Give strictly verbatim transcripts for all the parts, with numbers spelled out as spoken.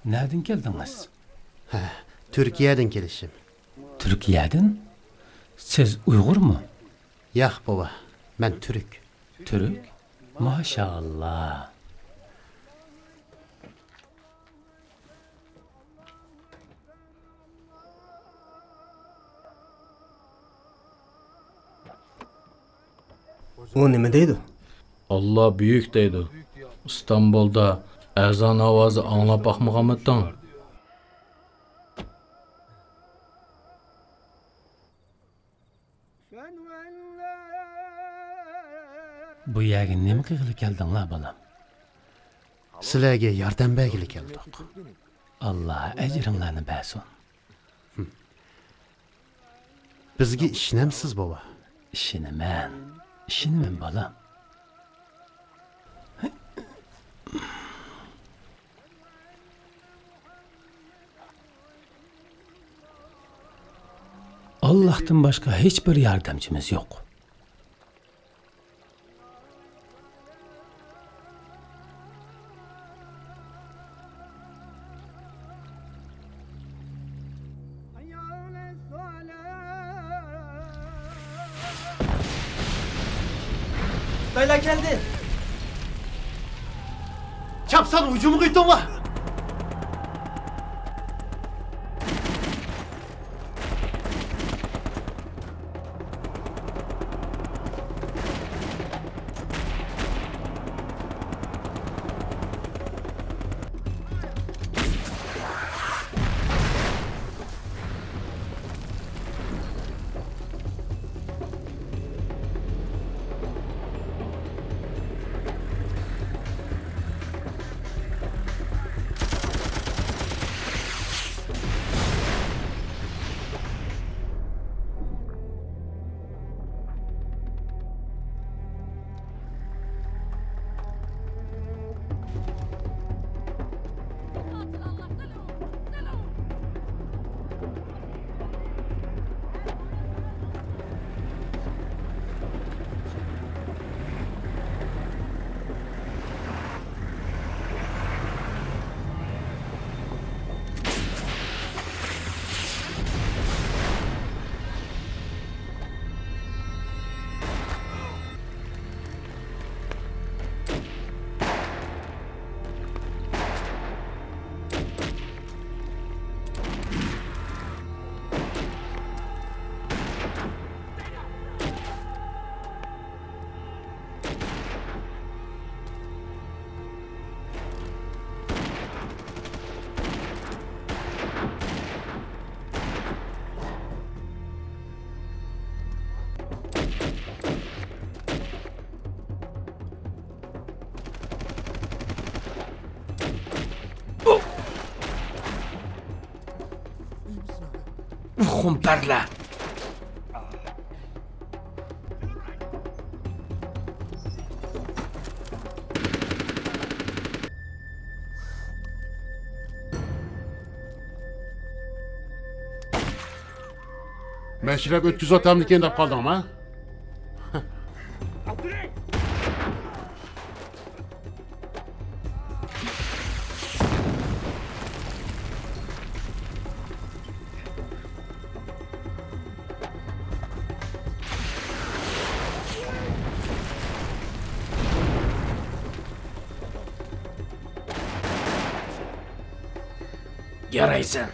نەدىن كەلدىڭىز؟ ھە، تۈركىيەدىن كېلىشىم. تۈركىيەدىن؟ سىز ئۇيغۇرمۇ؟ ياق، بوۋا، مەن تۈرك. تۈرك؟ ماشائاللا. ئۇ نېمە دەيدۇ؟ ئاللا بۈيۈك دەيدۇ. ئىستانبۇلدا ئەزان ئاۋازى ئاڭلاپ باقمىغانمىدىڭ؟ بۇ يەرگە نېمە قىلغىلى كەلدىڭلار، بالام؟ سىلەرگە ياردەم بەرگىلى كەلدۇق. ئاللا ئەجرىڭلارنى بەرسۇن. بىزگە ئىشىنەمسىز، بوۋا؟ ئىشىنىمەن. ئىشىنىمەن، بالام. ئاللاھتىن باشقا ھېچبىر ياردەمچىمىز يوق. خىتايلار كەلدى! چاپسان ھۇجۇمغا ئۆتۈڭلار! ئۇخۇم بەرلە! مەشرەپ ئۆتكۈزۈۋاتامدىكىن دەپ قالدىڭما؟ يارايسەن.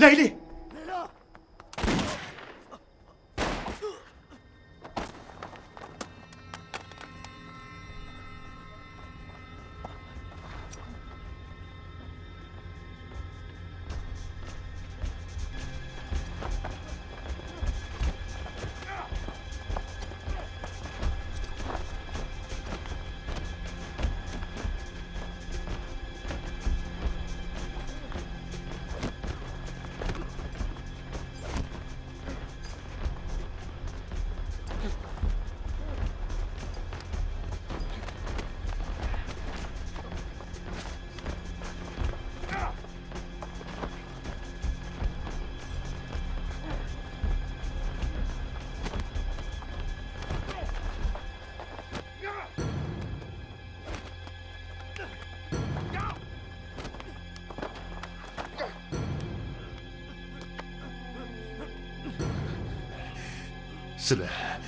لەيلى! سىلەر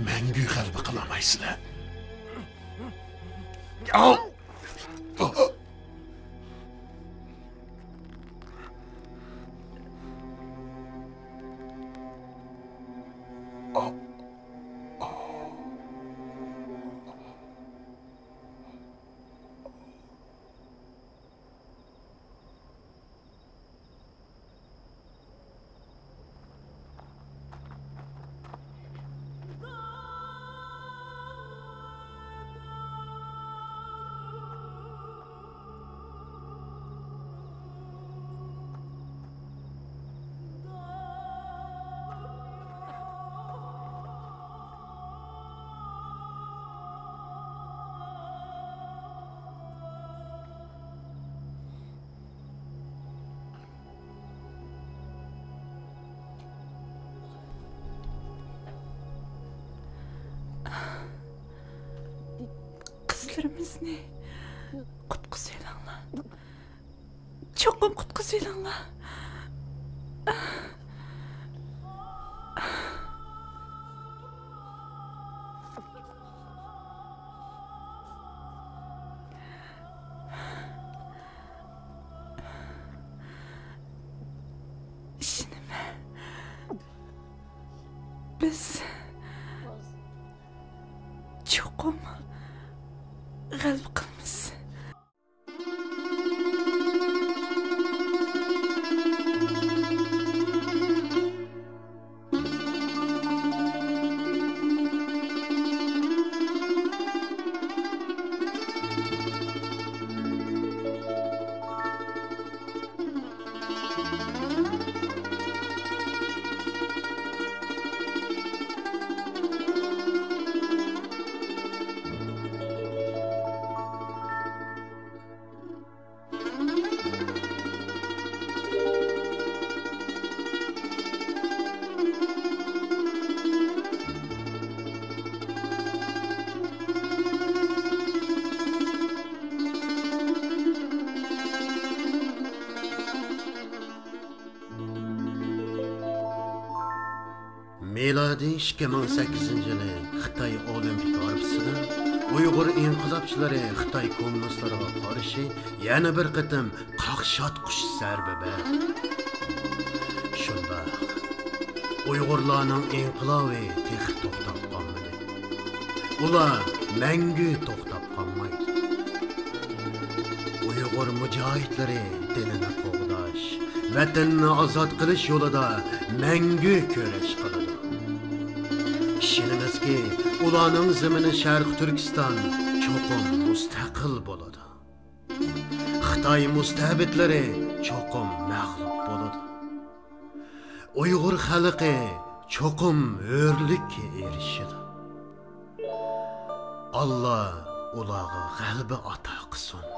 مەڭگۈ غەلىبە قىلالمايسىلەر. ئاۋ! قىزلىرىمىزنى قۇتقۇزۇۋېلىڭلار. چوقۇم قۇتقۇزۇۋېلىڭلار. ئىشىنىمەن. بىز چوقۇم غەلىبە قىلىمىز. مىلادىي ئىككى مىڭ سەككىزىنچى يىلى خىتاي ئولىمپىك ھارپىسىدا ئۇيغۇر ئىنقىلابچىلىرى خىتاي كوممۇنىستلىرىغا قارشى يەنە بىر قېتىم قاقشاتقۇچ زەربە بەردى. شۇنداق، ئۇيغۇرلارنىڭ ئىنقىلابى تېخى توختاپ قالمىدى. ئۇلار مەڭگۈ توختاپ قالمايدۇ. ئۇيغۇر مۇجاھىدلىرى دىنىنى قوغداش، ۋەتەننى ئازاد قىلىش يولىدا مەڭگۈ كۈرەش قىلىدۇ. ئىشىنىمىزكى، ئۇلارنىڭ زېمىنى شەرقىي تۈركىستان چوقۇم مۇستەقىل بولىدۇ. خىتاي مۇستەبىتلىرى چوقۇم مەغلۇپ بولىدۇ. ئۇيغۇر خەلقى چوقۇم ھۆرلۈككە ئېرىشىدۇ. ئاللا ئۇلارغا غەلىبە ئاتا قىلسۇن.